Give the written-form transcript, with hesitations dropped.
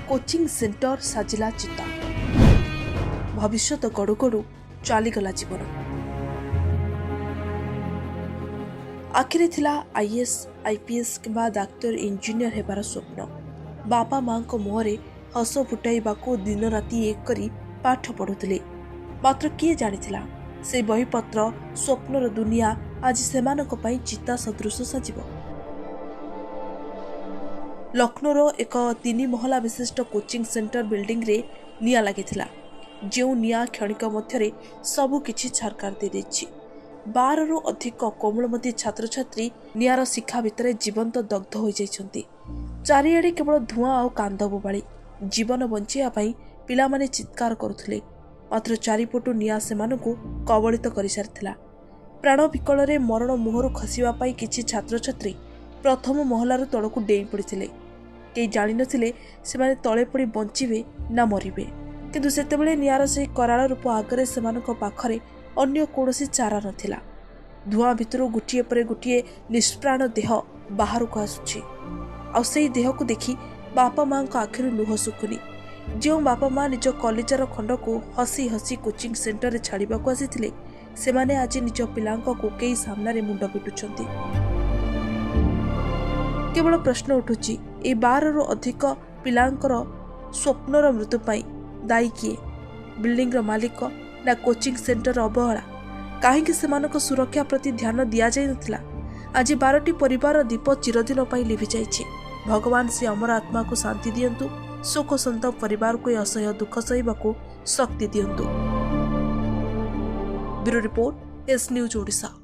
Coaching centre ସାଜିଲା ଚିତା। ଭବିଷ୍ୟତ ଗଡ଼ୁ ଗଡ଼ୁ ଚାଲିଗଲା ଜୀବନ। ଆଖିରେ ଥିଲା ଆଇଏଏସ୍, ଆଇପିଏସ୍ କିମ୍ବା ଡାକ୍ତର, ଇଞ୍ଜିନିୟର ହେବାର ସ୍ୱପ୍ନ। ବାପା ମାଆଙ୍କ ମୁହଁରେ ହସ ଫୁଟାଇବାକୁ ଦିନରାତି ଏକ କରି ପାଠ ପଢ଼ୁଥିଲେ। ମାତ୍ର କିଏ ଜାଣିଥିଲା, ସେ ବହିପତ୍ର ସ୍ୱପ୍ନର ଦୁନିଆ ଆଜି ସେମାନଙ୍କ ପାଇଁ ଚିତା ସଦୃଶ ସାଜିବ। ଲକ୍ଷ୍ନୌର ଏକ ତିନି ମହଲା ବିଶିଷ୍ଟ କୋଚିଂ ସେଣ୍ଟର ବିଲ୍ଡିଂରେ ନିଆଁ ଲାଗିଥିଲା, ଯେଉଁ ନିଆଁ କ୍ଷଣିକ ମଧ୍ୟରେ ସବୁକିଛି ଛାରଖାର ଦେଇଦେଇଛି। 12ରୁ ଅଧିକ କୋମଳମତି ଛାତ୍ରଛାତ୍ରୀ ନିଆଁର ଶିଖା ଭିତରେ ଜୀବନ୍ତ ଦଗ୍ଧ ହୋଇଯାଇଛନ୍ତି। ଚାରିଆଡ଼େ କେବଳ ଧୂଆଁ ଆଉ କାନ୍ଦ ବୋବାଳି। ଜୀବନ ବଞ୍ଚାଇବା ପାଇଁ ପିଲାମାନେ ଚିତ୍କାର କରୁଥିଲେ, ମାତ୍ର ଚାରିପଟୁ ନିଆଁ ସେମାନଙ୍କୁ କବଳିତ କରିସାରିଥିଲା। ପ୍ରାଣ ବିକଳରେ ମରଣ ମୁହଁରୁ ଖସିବା ପାଇଁ କିଛି ଛାତ୍ରଛାତ୍ରୀ ପ୍ରଥମ ମହଲାରୁ ତଳକୁ ଡେଇଁ ପଡ଼ିଥିଲେ। କେହି ଜାଣିନଥିଲେ ସେମାନେ ତଳେ ପଡ଼ି ବଞ୍ଚିବେ ନା ମରିବେ। କିନ୍ତୁ ସେତେବେଳେ ନିଆଁର ସେହି କରାଳ ରୂପ ଆଗରେ ସେମାନଙ୍କ ପାଖରେ ଅନ୍ୟ କୌଣସି ଚାରା ନଥିଲା। ଧୂଆଁ ଭିତରୁ ଗୋଟିଏ ପରେ ଗୋଟିଏ ନିଷ୍ପ୍ରାଣ ଦେହ ବାହାରକୁ ଆସୁଛି, ଆଉ ସେଇ ଦେହକୁ ଦେଖି ବାପା ମାଆଙ୍କ ଆଖିରୁ ଲୁହ ଶୁଖୁନି। ଯେଉଁ ବାପା ମା ନିଜ କଲିଜାର ଖଣ୍ଡକୁ ହସି ହସି କୋଚିଂ ସେଣ୍ଟରରେ ଛାଡ଼ିବାକୁ ଆସିଥିଲେ, ସେମାନେ ଆଜି ନିଜ ପିଲାଙ୍କ କୋକେଇ ସାମ୍ନାରେ ମୁଣ୍ଡ ପିଟୁଛନ୍ତି। କେବଳ ପ୍ରଶ୍ନ ଉଠୁଛି, ଏହି 12ରୁ ଅଧିକ ପିଲାଙ୍କର ସ୍ୱପ୍ନର ମୃତ୍ୟୁ ପାଇଁ ଦାୟୀ କିଏ? ବିଲ୍ଡିଂର ମାଲିକ ନା କୋଚିଂ ସେଣ୍ଟରର ଅବହେଳା? କାହିଁକି ସେମାନଙ୍କ ସୁରକ୍ଷା ପ୍ରତି ଧ୍ୟାନ ଦିଆଯାଇନଥିଲା? ଆଜି 12ଟି ପରିବାରର ଦୀପ ଚିରଦିନ ପାଇଁ ଲିଭିଯାଇଛି। ଭଗବାନ ସେ ଅମର ଆତ୍ମାକୁ ଶାନ୍ତି ଦିଅନ୍ତୁ, ଶୋକସନ୍ତପ୍ତ ପରିବାରକୁ ଏ ଅସହ୍ୟ ଦୁଃଖ ସହିବାକୁ ଶକ୍ତି ଦିଅନ୍ତୁ। Bureau report, S news Odisha.